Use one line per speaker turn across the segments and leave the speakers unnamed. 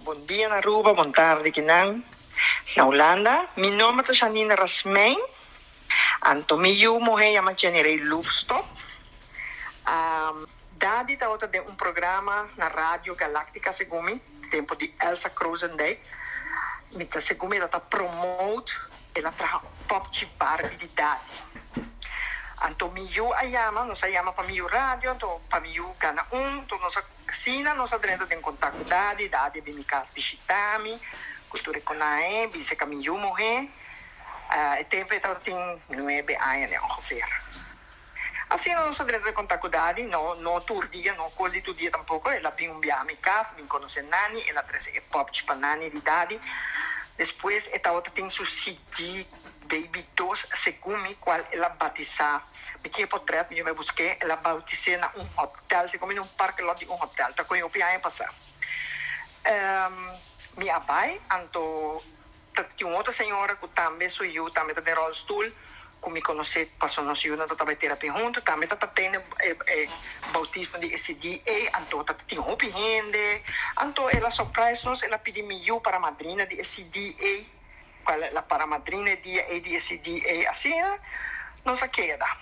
Bon dia na Aruba, bon tardi kinan na Hulanda. Mi nomber ta Janine Rasmijn. Anto mi yu muhé yama Jenny Ray Loefstop. Dadi tabata den un programa na Radio Galactica segun mi, tempo di Elsa Krozendijk. Mi ta segun mi ta promote el a traha un popchi Barbie di Dadi. Anto mi yu a yama, nos a yama pa mi yu radio, anto pa mi yu gana un, anto nos a asina nos a drenta den kontak ku Dadi, Dadi a bin mi kas bishita mi, ku tur e konae, bisa ka mi yu muhé. E tempo e tabatin nuebe aña den ongeveer. Asina nos a drenta den kontak ku Dadi, no no tur dia, no kos di tur dia tampoko. El a bin un biaha mi kas, bin konosé Nani, el a trese e popchi pa Nani di Dadi. Despues e tabata tin su CD Baby dos segun mi kual el a batisá. Mi tin e potret, mi yu bai busk'é. El a bautis'é na un hotel, segun mi na un parkelot di un hotel. Ta kohe hopi aña pasá. Mi a bai, anto. Ta tin un otro señora cu tambe su yu tambe ta den rolstoel cu mi conoce paso nos yunan ta tabata terapia hunto tambe ta ta tene e bautismo di e CD ey anto ta tin hopi hende anto el a surprise nos el a pidi mi yu para madrina di e CD ey cual el a para madrina e dia ey di e CD ey asina nos a keda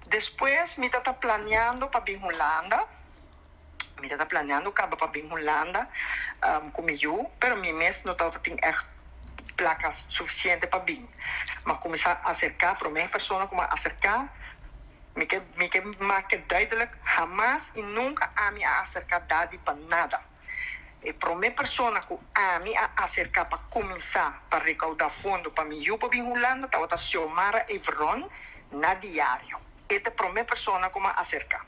despues mi ta ta planeando pa bin Hulanda. Mi ta ta planeando caba pa bin Hulanda cu mi yu, pero mi mes no tabata tin echt placa suficiente pa bin. M'a cuminsa acerca, prome persona cu m'a acerca, mi ke mi ke make duidelijk, hamas y nunca ami a acerca Daddy pa nada. E prome persona cu ami a acerca pa cuminsa pa recauda fondo pa mi yu pa bin Hulanda tabata Xiomara Everon na Diario. E ta e prome persona cu m'a acerca.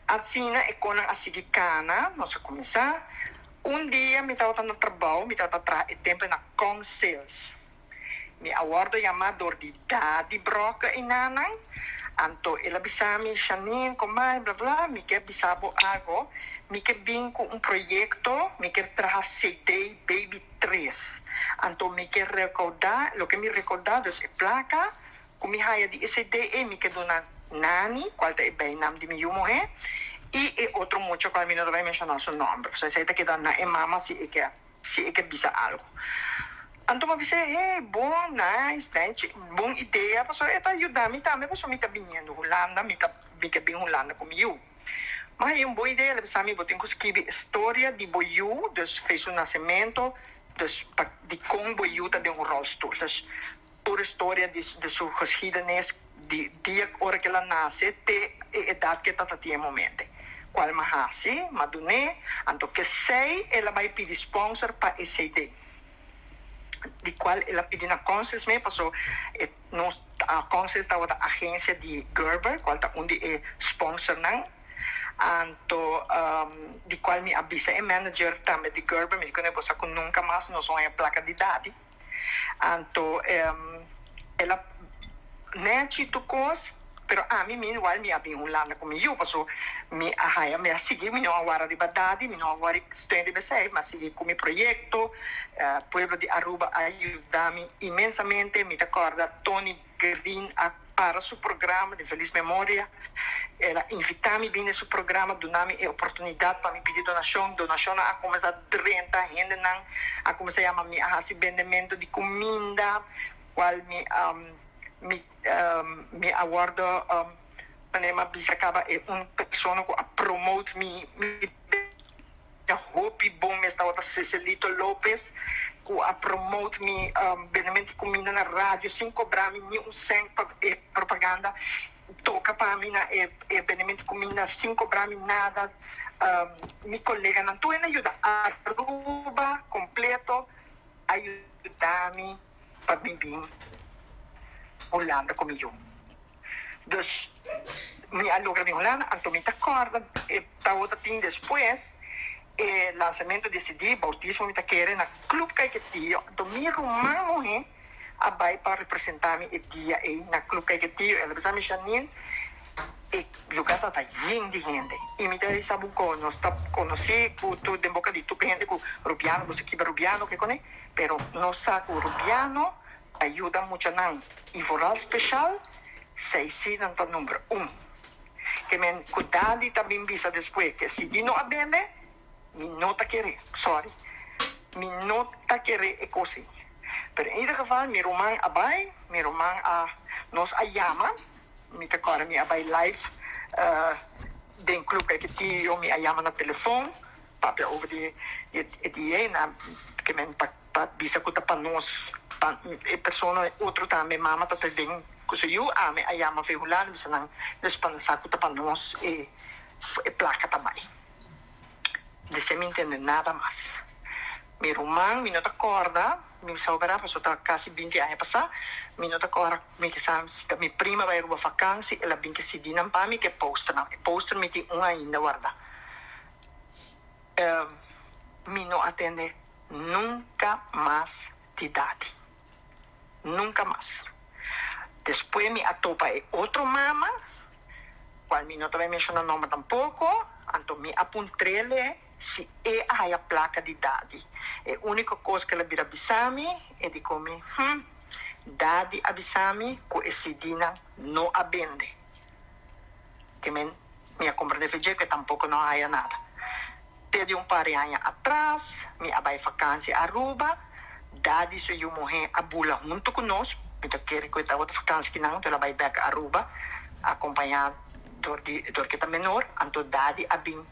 Asina e konan a sigui kana, nos a kuminsá. Un dia mi tabata na trabou, mi tabata traha e tempu na Kong Sales. Mi a wòrdu yamá dor di Dadi Brokke i Nanan, anto el a bisa mi, Shanine, komai, bla bla, mi ke bisa bo algo, mi ke bin ku un proyekto, mi ke traha CD Baby tres, anto mi ke rekoudá, loke mi rekoudá, dus e plaka, Ku mi haya di e CD ei mi ke duna Nani, kual ta e bijnaam di mi yu muhé, i e otro mucha kual mi no ta bai menshoná su nòmber. So esei ta keda na e mama si e ke si e ke bisa algu. Anto mi a bis'é, hey, bon, nice, nechi, bon idea, pasobra e ta yuda mi tambe pasobra mi ta biniendo Hulanda, mi ta mi ke bin Hulanda ku mi yu. Mi a haya un bon idea, el a bisa mi, bo tin ku skibi e storia di bo yu, dus fe su nasementu, dus pa dikon bo yu ta den un ròlstul. Dus Tur e storia di su geschiedenis di dia ora ke el a nase te e edat ke ta ta tin e momente. Kual m'a hasi, m'a dun'é, anto kesei el a bai pidi sponsor pa e CD. Di kual el a pidi na Conscience mes paso e nos Conscience tabata agencia di Gerber kual ta un di e sponsornan. Anto di kual mi a bisa e manager tambe di Gerber mi di kuné bo sa ku nunka mas nos no haña plaka di dadi. Anto el a nechi tur kos, pero ami meanwhile mi a bin Hulanda ku mi yu, paso mi a haya mi a sigui mi no a wara riba dadi, mi no a wori steun riba esei, mi a sigui ku mi proyekto, pueblo di Aruba a yuda mi inmensamente, mi ta kòrda Tony Green a para su programa di Feliz Memoria, el a invita mi bini su programa, duna mi e oportunidad pa mi pidi donacion, donacionnan a cuminsa drenta, hendenan a cuminsa yama mi a haci bendemento di cuminda, cual mi mi mi a wordo manera mi a bisa caba e un persona cu a promote mi mi. Ta hopi bon mes tabata Cecelito Lopez cu a promote mi bendemento di cuminda na radio sin cobra mi ni un cent pa e propaganda. Toca pa mi na e bendemento di cuminda sin cobra mi nada. Mi coleganan tur hende a yuda Aruba completo a yuda mi pa mi bin Hulanda cu mi yu. Dus mi a logra bin Hulanda, anto mi ta kòrda e tabata tin despues e lansamento di CD, boutismo mi ta kere na Club Caiquetio, anto mi ruman muhé a bai pa representá mi e dia ei na Club Caiquetio, el a bisa mi Janine e lugá tabata yen di hende i mi ta bisa bo ku nos ta konosí ku tur den boka di tur hende ku Rubiano bo sa kiba Rubiano ke kuné pero nos sa ku Rubiano a yuda muchanan y vooral special sey si nan ta number un. Ke men cu Dadi ta bin bisa despues ke si di no a bende mi no ta kere sorry. Mi no ta kere e kos ei. Pero en ieder geval mi ruman a bai, mi ruman a, nos a yama, mi ta kòrda mi a bai live den Club Kaiquetio, mi a yama na telefon papia over di e dia ei, nan ke men pa pa bisa ku ta pa nos, pa e persona otro tambe mama ta ta den ku su yu, ami a yama via Hulanda bisa nan dus pa nan sa ku ta pa nos e e plaka ta bai. Desei mi ntende nada mas. Mi ruman mi no ta kòrda, mi sa operá pasobra ta kasi binti aña pasá, mi no ta kòrda mi ke sa si ta mi prima bai Aruba fakansi el a bin ke CD nan pa mi ke posternan. E poster mi tin un ainda wardá. Mi no a tende nunka mas di Dadi. Nunka mas. Despues mi a topa e otro mama, cual mi no ta bay menciona nomber tampoco, anto mi a puntrele si e a haya placa di Dadi. E unico cos cu el a bira bisa mi, e di cu mi, Hm, Dadi a bisa mi cu e CD-nan no a bende. Ke men mi a comprende fe dje cu e tampoco no a haya nada. Te di un par di aña atras mi a bai vakantie Aruba, Dadi su yu muhé a bula huntu ku nos, mi ta kere ku e tabata vakantie kinan, anto el a bai bek Aruba akompañá dor di dor ku e ta menor, anto Dadi a bin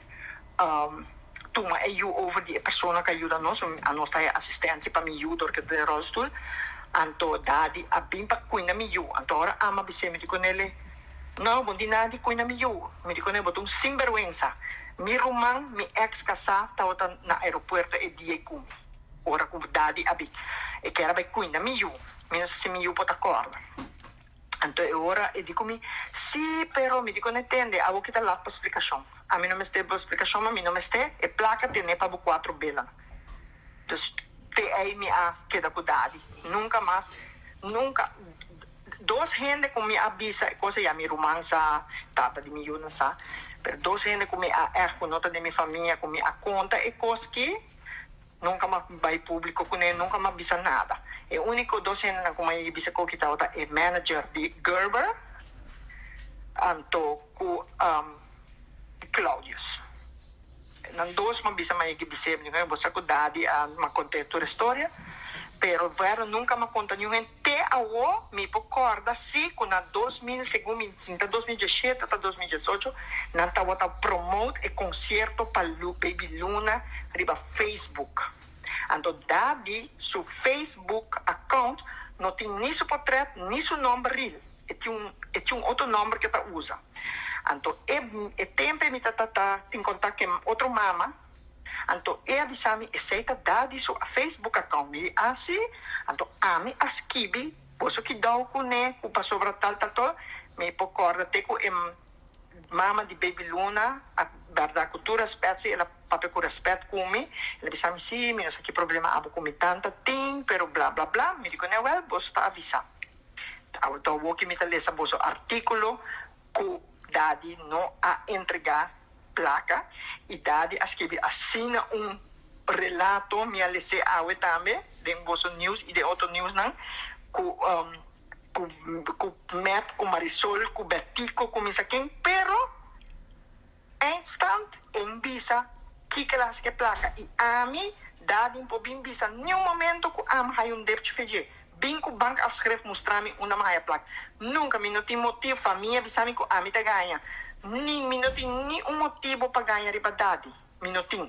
tuma e yu over di e persona ku a yuda nos, anos ta e asistentie pa mi yu dor ku e ta den rolstoel, anto Dadi a bin pa kuinda mi yu, anto ora ama bis'é mi di kunele, No, bo no tin nada di cuida mi yu. Mi di cu ne, bo ta un sinberguensa. Mi ruman, mi ex casá, tabata na aeropuerto e dia cu mi, ora cu Dadi a bin. E kier a bay cuida mi yu. Mi no sa si mi yu por ta corda. Anto e ora e di cu mi, Si, pero mi di cu ne, tende, abo kita lat pa splicacion. Ami no mester bo splicacion, ma mi no mester e placa tene pa bo cuatro belanan. Dus te ey mi a keda cu Dadi. Nunca mas, nunca. Dos hende ku mi a bisa e cosa ya mi ruman sa, tata di mi yunan sa, pero dos hende ku mi a ègt ku no ta den mi famia ku mi a konta e kos ki, nunka m'a bai públiko kuné, nunka m'a bisa nada. E úniko dos hendenan ku m'a yega bisa koki tabata e manager di Gerber anto ku Claudius. Nan dos m'a bisa m'a yega bis'é, mi di, bo sa ku Dadi a m'a kont'é tur e storia, pero Vero nunka m'a konta niun hende. Te awo mi por kòrda si ku na 2000, segun mi sinta 2017 ta 2018, nan tabata promote e konsierto pa Baby Luna riba Facebook. Anto Dadi su Facebook account no tin ni su potrèt ni su nòmber ril. E tin un e tin un otro nòmber ku e ta usa. Anto e e tempu ei mi ta ta ta tin kontak ku e otro mama. Anto e a bisa mi esei ta Dadi su Facebook account. Mi di ah si? Anto ami a skibi boso kidou kuné ku pasobra tal tal tal. Mi por kòrda te ku e mama di Baby Luna a bèrdat ku tur rèspèt si el a papia ku rèspèt ku mi. El a bisa mi si mi no sa ki problema abo ku mi tanta tin pero bla bla bla. Mi di kuné wèl boso ta avisa. Awor ta awoki mi ta lesa boso artíkulo ku Dadi no a entregá plaka i Dadi a skibi asina un relato, mi a les'é awe tambe den boso news i den otro newsnan, ku ku ku Mep, ku Marisol, ku Betico, ku mi sa ken, pero eindstand e bisa kiko el a hasi ku e plaka i ami Dadi no por bin bisa niun momento ku ami haya un depchi fe dje. Bin ku bankafschrift mustra mi unda mi haya plak. Nunka mi no tin motibu, famia bisa mi ku ami ta gaña. Ni mi no tin ni un motibu pa gaña riba Dadi. Mi no tin.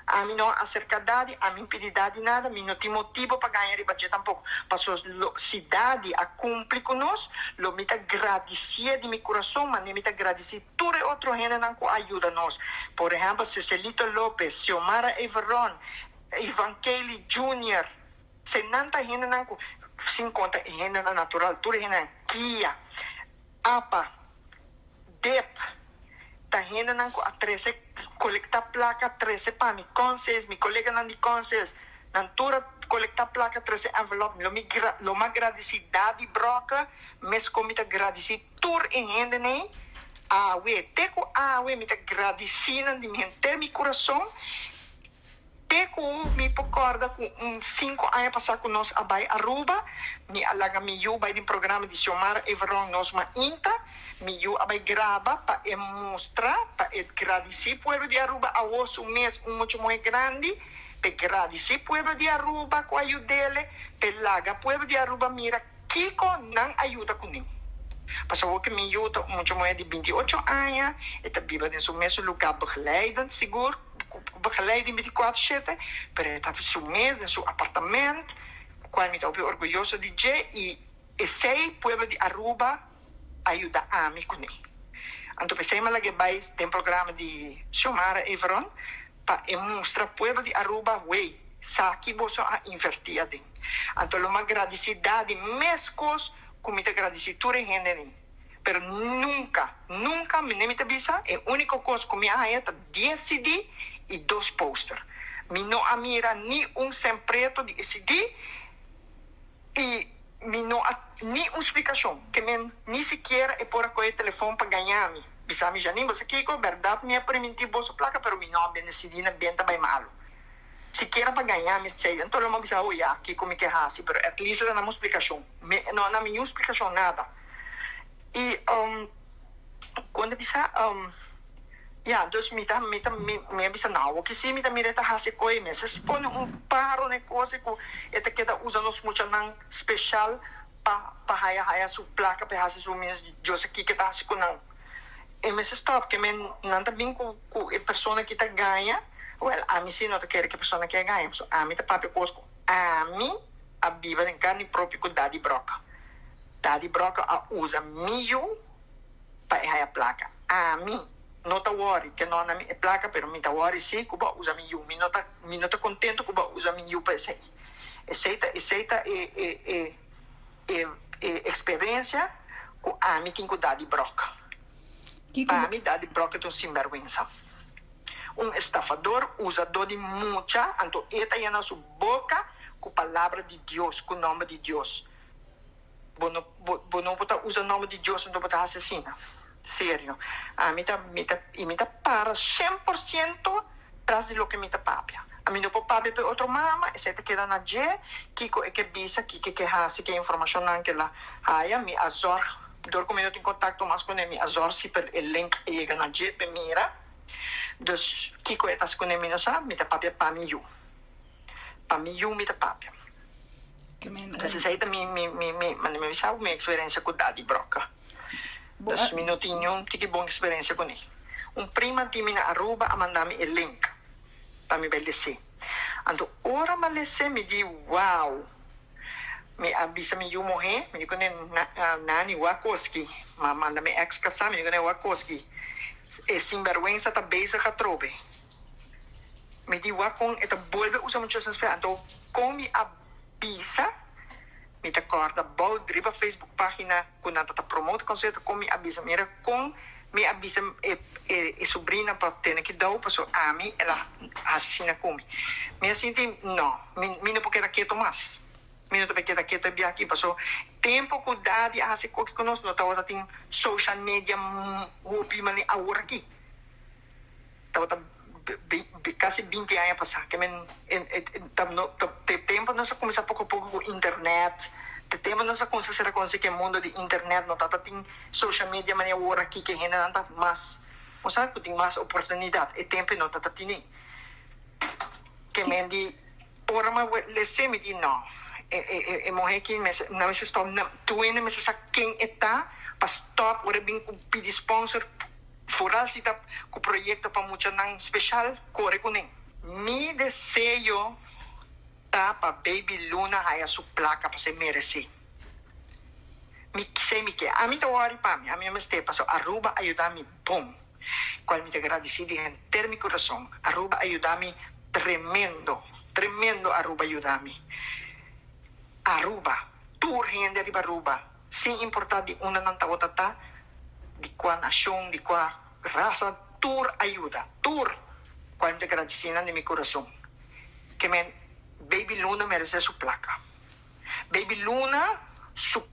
Ami no a aserka Dadi, ami no pidi Dadi nada, mi no tin motibu pa gaña riba dje tampoko. Paso lo si Dadi a kumpli ku nos, lo mi ta gradisié di mi kurason, manera mi ta gradisí tur e otro hendenan ku a yuda nos. Por ehèmpel, Cecelito Lopez, Xiomara Everon, Ivan Kelly Junior. Se nan ta hendenan ku, sin konta e hendenan natural, tur e hendenan kia, apa, dep, ta hendenan ku a trese, kolektá plaka trese pa mi, konsehs, mi koleganan di konsehs, nan tur a kolektá plaka trese envelop, lo mi gra, lo mi a gradisí Daddy Brokke, meskos mi ta gradisí tur e hendenei awe, te ku awe mi ta gradisí nan di mi henter mi kurason. Te ku mi por kòrda ku un sinku aña pasá ku nos a bai Aruba, mi a laga mi yu bai den programa di Xiomara Everon Nos Mainta. Mi yu a bai graba pa e mustra, pa e gradisí pueblo di Aruba. Awor su mes un mucha muhé grandi. P'e gradisí pueblo di Aruba ku a yud'ele, p'e laga pueblo di Aruba mira kiko nan a yuda kuné. Pasobra awor ku mi yu ta un mucha muhé di 28 aña, e ta biba den su mesun lugá begeleidend sigur, ku begeleiding 24/7, pero e ta su mes den su apartament, kual mi ta hopi orguyoso di dje i esei pueblo di Aruba a yuda ami kuné. Anto p'esei mi a lag'é bai den programa di Xiomara Everon pa e mustra pueblo di Aruba, wey, sa ki boso a invertí aden. Anto lo mi a gradisí Dadi meskos ku mi ta gradisí tur e hendenan. Pero nunka, nunka, mi ne mi ta bisa, e úniko kos ku mi a haña ta 10 CD i dos poster. Mi no a mira ni un sèn preto di e CD i mi no a ni un splikashon, ke men ni sikiera e por a kohe telefòn pa gaña mi. Bisa mi, Janine, bo sa kiko? Bèrdat mi a primintí boso plaka, pero mi no a bende CD na benta bai malu. Sikiera pa gaña mi esei. Anto lo mi a bisa, oh ya, kiko mi ke hasi? Pero at least lo a dam un splikashon. Mi no a dam niun splikashon, nada. I kon ta bisa, ya, dus mi ta, mi ta, mi, mi a bisa, no, awor ki si mi ta mira e ta hasi koe, mester pone un paro na e kos ei ku e ta keda usa nos muchanan speshal pa, pa haya, haya su plaka pa e hasi su mes, yo sa kiko e ta hasi ku nan. E mester stop, ke men nan ta bin ku, ku e persona ki ta gaña, wèl, ami si no ta kere ku e persona ki a gaña, pasobra ami ta papia kos ku ami a biba den karni propio ku Daddy Broca. Daddy Broca a usa mi yu pa e haya plaka. Ami no ta wòri ke no na mi e plaka, pero mi ta wòri si ku bo a usa mi yu. Mi no ta mi no ta kontento ku bo a usa mi yu pa esei. Esei ta esei ta e e e e e eksperensia ku ami tin ku Daddy Broca.
Kiko
Pa mi Daddy Broca ta un sinbèrgwensa. Un estafador, usadó di mucha, anto e ta yena su boka ku palabra di Dios, ku nòmber di Dios. Bo no bo bo no por ta usa nòmber di Dios anto bo ta hasi asina. Serio. Ami ta mi ta i mi ta para 100% tras di loke mi ta papia. Ami no por papia pa e otro mama, esei ta keda na dje, kiko e ke bisa, kiko e ke hasi, ke informashonnan ke el a haya. Mi a zòrg, dor ku mi no tin kontakto mas kuné, mi a zòrg si pa e link a yega na dje p'e mira. Dus kiko e ta hasi kuné mi no sa, mi ta papia pa mi yu. Pa mi yu mi ta papia. Dus esei ta mi mi mi mi manda mi bisa mi eksperensia ku Daddy Broca. Dus mi no tin niun tiki bon eksperensia kuné. Un prima di mi na Aruba a manda mi e link pa mi bai les'é. Anto ora mi a les'é mi di wow! Mi a bisa mi yu muhé, mi di kuné Nani wak koski. Mi a manda mi eks kasá, mi di kuné wak koski. E sinbèrgwensa ta bezig atrobe. Mi di wak kon e ta bolbe usa muchacho spesial. Anto kon mi a bisa, mi ta kòrda bou riba Facebook página ku nan ta ta promote konserto, kon mi a bisa, mira kon mi a bisa e e subrina pa tene kidou pasobra ami el a hasi asina ku mi. Mi a sinti no, mi mi no por keda ketu mas. Mi no ta por keda ketu e biaha aki pasobra tempu ku Daddy a hasi koki ku nos no tabata tin social media hopi manera awor aki. Tabata casi 20 aña pasa ke men te tempo nos a cuminsa poco poco cu internet, te tempo nos a cuminsa cera conoci cu e mundo di internet no tabata tin social media manera awor aki ke hendenan ta mas bo sa cu tin mas oportunidad e tempo no tabata tini ke men di ora mi a lese mi di no e muhe aki mester nan mester stop tur hende mester sa ken e ta pa stop ora e bin cu pidi sponsor. Foral si ta ku proyekto pa muchanan speshal, kore kuné. Mi deseo ta pa Baby Luna haya su plaka pasobra e meresé. Mi kisei mi ke. Ami ta wòri pa mi, ami no mester pasobra Aruba a yuda mi bon, kual mi ta gradisí di henter mi kurason. Aruba a yuda mi tremendo, tremendo Aruba a yuda mi. Aruba, tur hende riba Aruba, sin importá di unda nan tabata ta, di kua nashon, di kua rasa, tur a yuda, tur! Kual mi ta gradisí nan di mi kurason. Ke men Baby Luna meresé su plaka. Baby Luna su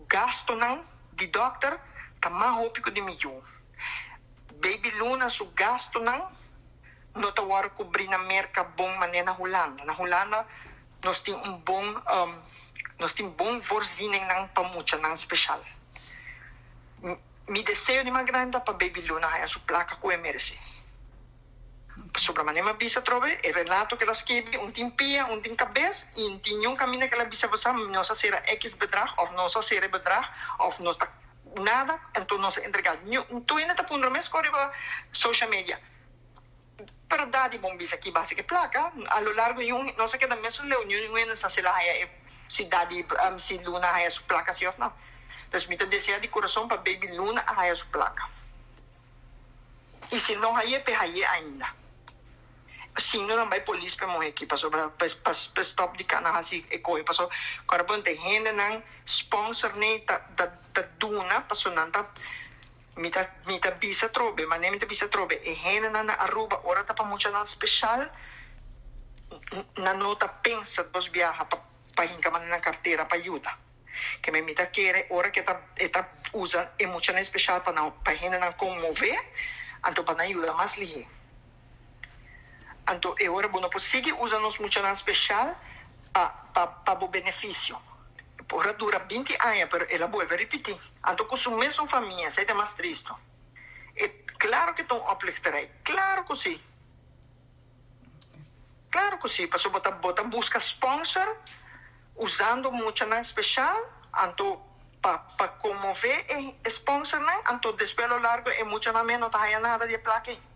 gastonan di dòkter ta mas hopi ku di mi yu. Baby Luna su gastonan no ta wòrdu kubrí na Merka bon manera na Hulanda. Na Hulanda nos tin un bon nos tin bon voorzieningnan pa muchanan special. Mi deseo di mas grandi ta pa Baby Luna haya su placa cu e merece. Pasobra manera mi a bisa atrobe, e relato ku el a skibi, un tin pia, un tin kabes, i un tin niun kaminda ku el a bisa bo sa, nos a sera ekis bedrag òf nos a sera e bedrag òf nos ta nada, anto nos a entregá. Niun, tur hende ta puntra mes kos riba social media. Pero dadi bon bisa ki base ki plaka, a lo largo niun, nos a keda mesun leu, niun hende sa si el a haya e, si dadi, si Luna a haya su plaka si òf no. Dus mi ta desea di kurason pa baby Luna a haya su plaka. Y si no haye pe haye ainda. Si no nan bay polis pe muhe aki pasobra pa pa stop di cana haci e coe paso ora bo te hendenan sponsor ne ta ta ta duna paso nan ta mi ta mi ta bisa atrobe mane mi ta bisa atrobe e hendenan na Aruba ora ta pa muchanan special nan no ta pensa dos biaha pa pa hinca mane nan cartera pa yuda. Ke mi ta kere ora ke ta e ta usa e muchanan especial pa nan pa hendenan konmové, anto pa nan yuda mas lihé. Anto e ora bo no por sigui usa nos muchanan special pa pa pa bo benefisio. E por a dura binti aña pero el a bolbe ripití. Anto ku su mesun famia, esei ta mas tristo. E klaro ke ta un oplichterij, klaro ku si. Claro cu si, pasobra bo ta bo ta busca sponsor usando muchanan special, anto pa pa conmove e sponsornan, anto despues a lo largo e muchanan mes no ta haya nada di e placa ey.